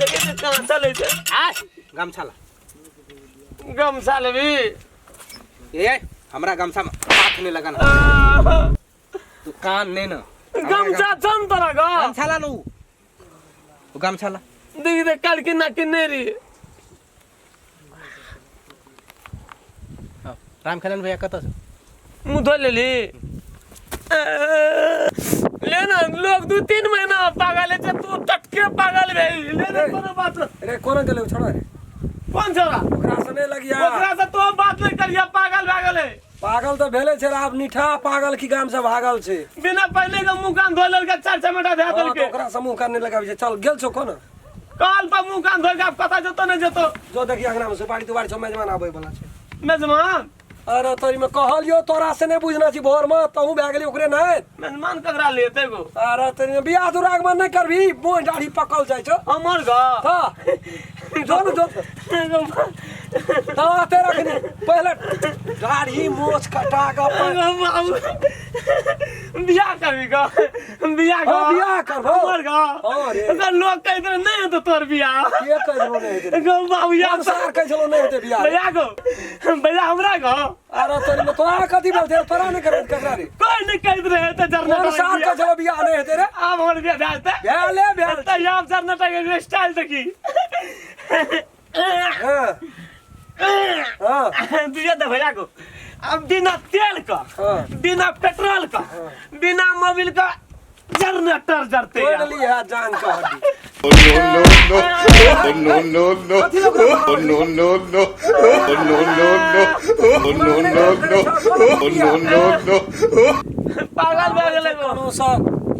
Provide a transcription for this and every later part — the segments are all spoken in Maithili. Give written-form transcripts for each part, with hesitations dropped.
देखै छियै कहाँ चलै छै। आय गमछा ला। गमछा लेबी? ए, हमरा गमछा में हाथ नहीं लगाना। तू कान नहीं ना। गमछा छन तोरा ग? गमछा ला लू, गमछा ला। देख देख, काल किना किन्ने रही। हाँ, राम खेलन भैया कतऽ छौ? मुँह धो लेली? ले ना, लोग 2-3 महीना पागल है, तू टटके पागल भेल। ले ना, कोनो बात नहीं। रे, कोना गेलै छोड़ा रे? कौन छोड़ा? ओकरा से नहि लगिया। ओकरा से तो बात नहीं करिया, पागल भए गेलै। पागल तऽ भेले छै, आब निठा पागल की गाम से भागल छै। बिना पहले के मुंह कान धो लेलकै, चार चमेटा धए हाँ, तऽ देलकै। ओकरा से मुँह कान नहि लगाबै छै। चल गेल छौ कोना? काल पर मुंह कान धोइ के आब कतऽ जेतो नहि जेतो। जो देखी अंगना में सुपारी तुपारी छौ, मेजबान आबै वाला छै। मेजबान? अरे तोरी में कहलियो तोरा से नहीं बुझना छी, भोर में तहू भए गेली ओकरे नहीं। मेजबान ककरा लेते गो? अरे तोरी में बियाह दुरागमन नहीं करबी, मोह दाढ़ी पकल जाइ छौ। हमर गा? हाँ, जो न जो तो आते रखनी पहले दाढ़ी मोछ कटा के अपन। बियाह करबी गा? बियाह गा? हाँ, बियाह करबो। हमर गा? हाँ रे। ओकर लोग कहैत रहे नहीं हेतौ तोर बियाह। के कहै छलो नहीं हेतै? गौ बाबू या। कोन सार कहै छलो नहीं हेतै बियाह? भैया गो, भैया हमरा गो। अरे तोरी में तोरा कथी बोलते? तोरा नहीं करबे ककरा रे? कोई नहीं कहैत रहे तऽ जरना। कोन सार कहै छलो बियाह नहीं हेतै रे? आब हमर बियाह भए जेतै। भेले भेल। तऽ आब जरना के स्टाइल देखी। हाँ हाँ। दिया दे भैया को, अब बिना तेल का, बिना पेट्रोल का, बिना मोबिल का जनरेटर जरते। तोड़ ली है जान का हड्डी। No, no, no, no, no, no, no, no, no, no, no, no, no, no, no, no. पागल भए गेलै गो। कोनो सँ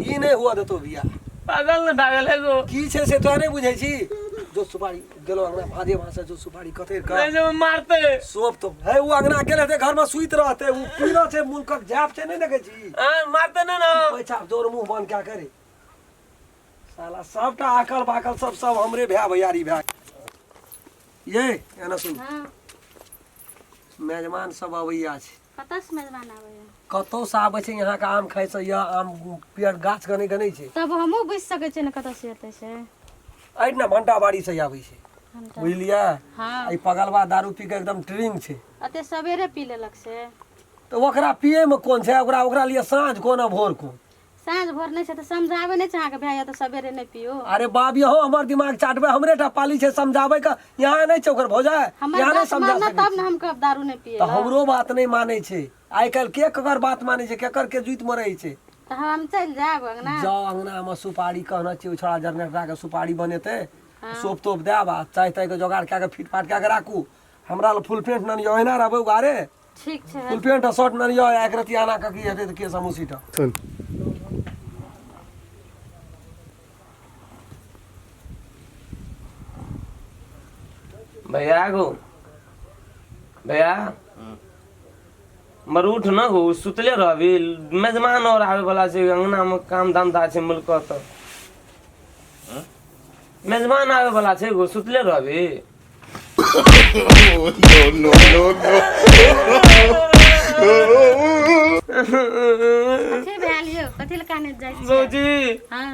ई नहि हुआ देतो बियाह। पागल ने भए गेलै गो। की छै से तोरा नहि बुझै छी? जो सुपारी गेलो अंगना भाजे भाषा, जो सुपारी कतेर का नहीं जो मारते सोप तो है। उ अंगना गेल हेतै, घर में सुति रहतै। उ पीना छै, मुल्कक जाप छै, नहि देखै छी? हाँ, मारते नहीं ना। पैसा जोर मुंह बंद क्या करे साला। सबटा आकल बाकल सब सब हमरे भैया भैयारी भैया। ये एना सुन। हाँ। मेजमान सब अबैया छै। कतऽ से मेजबान आबैया? कतौ से आबै छै, यहाँ के आम खाइ से या आम पेड़ गाछ गने गने छै। तब हमहूँ बुझि सकै छियै ने कतऽ से एतै से। एहि ने भंटा बाड़ी से आबै छै। भण्टा। बुझलियै? हाँ। ई पगलवा दारू पी के एकदम ट्रिंग छै। एते सवेरे पी लेलक से? तऽ ओकरा पिए में कोन छै? ओकरा ओकरा लिए साँझ कोन आ भोर कोन? साँझ भोर नहि छै तऽ समझाबै नहि छै अहाँके भाय तऽ सवेरे नहि पियू? अरे बाप, यहो हमर दिमाग चाटबै। हमरे टा पाली छै समझाबै के, यहाँ नहि छै ओकर भौजाइ। हमर यहाँ नहि बात समझा मानब सकै तब छी। ने हम कहब दारू नहि पियै तऽ लए। हमरो बात नहि मानै छै। आइ काल्हि के ककर बात मानै छै, केकर के जुति में रहै छै। तऽ हम चलि जायब अंगना। जाओ अंगना में, सुपारी कहना छियै, ओ छोड़ा जनरेटरा के सुपारी बनेतै। सोप तोप देब आ चाय ताय के जोगाड़ कए के फिट फाट कए के राखू। हमरा लग फुल पेंट ननियो, ओहिना रहबै उघारे। ठीक छै। फुल पेंट आ शर्ट ननियो, एक रति आना के की हेतै तऽ के समोसी टा। भैया गो, भैया मर, उठ न गो, सुतले रहबी? मेजमान और आवे वाला छै, अंगना में काम धंधा छै मुल्क। तऽ मेजमान आवे वाला छै गो, सुतले रहबी? No, no, no, no. कथी भेल यौ? कथी लए कानैत जाइ छियै? भौजी। हाँ।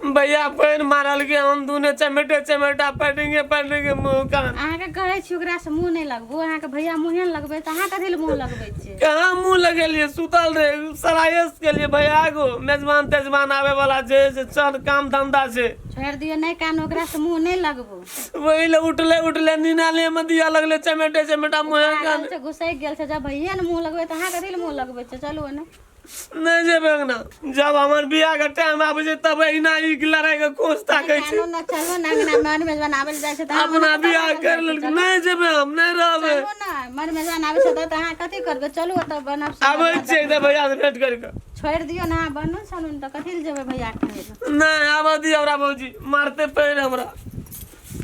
भैया पानि मारल के, हम दुने चमेटे चमेटा पड़ेंगे पड़ेंगे मुंह कान। अहाँके कहै छी ओकरा से मुँह नहि लगबू, अहाँके भैया मुँहे ने लगबै तऽ अहाँ कथी लए मुँह लगबै छियै? कहाँ मुंह लगेलिए? सुतल रहे, सरायस के लिए। भैया गो, मेजबान तेजबान आवे वाला छै से चल, काम धंधा छै। छोड़ि दियौ, नहि कानू, ओकरा से मुँह नहि लगबू। वही ले उठले उठले निनाले में दिया लगले चमेटे चमेटा मुँह कान। पागल छै, घुसैक गेल छै। जब भैया ने मुँह लगबै तऽ अहाँ कथी लए मुँह लगबै छियै? चलू ओने। नहीं जेबै अंगना। जब हमर बियाह के टाइम आबै छै तब एहिना ई लड़ाई के कोस ताकै छै। कानू न, चलू ने अंगना। मर मेजबान आबै लए जाइ छै तऽ अहाँ अपना ओना कतऽ बियाह भागल कर जाइ छियै? लेलकै। चलू। नहीं जेबै हम, नहीं रहबै। चलू ने, मर मेजबान आबै छै तऽ अहाँ कथी करबै? चलू, ओतऽ बनब सुनब। आबै छियै तऽ भैया से भेंट करि कऽ। छोड़ि दियौ ने, अहाँ बनू छनू ने तऽ कथी लए जेबै भैया कहै लए? नहीं, आबऽ दियौ हमरा। भौजी मारते पैर हमरा,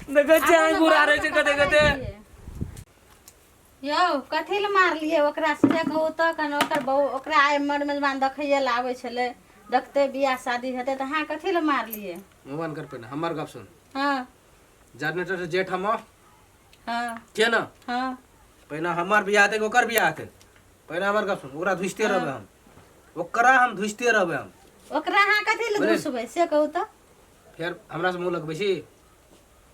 देखै छियै आबू आँखि ने, गुरा बाबू रहै छै के कते कतऽ कते। जाइ छियै? यौ, कथी लए मारलियै ओकरा से कहू तऽ? कन ओकर बहु ओकरा आइ मर मेजबान देखैये लए आबै छलै, देखतै, बियाह शादी हेतै, तऽ अहाँ कथी लए मारलियै? मुँह बंद कर पहिने, हमर गप सुन। हाँ। जनरेटर से जेठ हम। हाँ। के न? हाँ। पहिने हमर बियाह हेतै कि ओकर बियाह हेतै? पहिने हमर गप सुन। ओकरा धुसिते रहबै हम, ओकरा हम धुसिते रहबै हम। ओकरा अहाँ कथी लए बुझलियै? घुसबै से कहू तऽ? फेर हमरा से मुँह लगबै छी?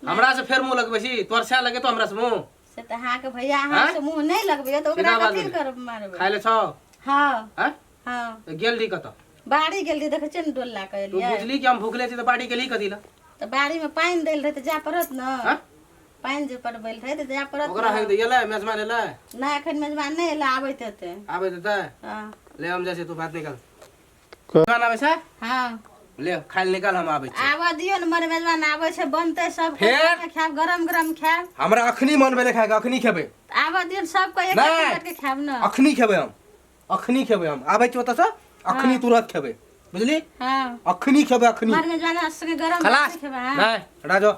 हमरा से फेर मुंह लगबै छी तोहर सएह लगे तो हमरा से मुंह से तऽ अहाँके भैया अहाँ से मुँह नहि लगबैया तऽ ओकरा सीधा बात कथी बोली। कर मारबै खाय ले छौ हँ आँय हँ तऽ गेल रही कतऽ बाड़ी गेल रही देखै छियै ने डोल लए कऽ तू एलियै बुझली कि हम भुखले छी तऽ बाड़ी गेली कथी लए तऽ बाड़ीमे पानि देल रहै तऽ जाय पड़त ने आँय पानि जे पटबै रहै तऽ जाय पड़त ओकरा ने हेक एलै मेजबान एलै नहि एखन मेजबान नहि एलै आबैत हेतै आबै देतै हँ ले हम जाइ छी तू भात निकाल मेजबान आबै छै हँ ले खाय ले निकाल हम आबै छी आबऽ दियौ ने मर मेजबान आबै छै बनतै सब फेर? खायब गरम गरम खायब हमरा अखनी मन भेलै खायके अखनी खेबै तऽ आबऽ दियौ ने सबके एक नहि। एक के खायब ने अखनी खेबै हम अखनी खेबै हम आबै छी ओतऽसँ अखनी तुरत खेबै बुझली हँ अखनी खेबै अखनी मर मेजबान संगे गरम खलास खेबै हँ नहि राजो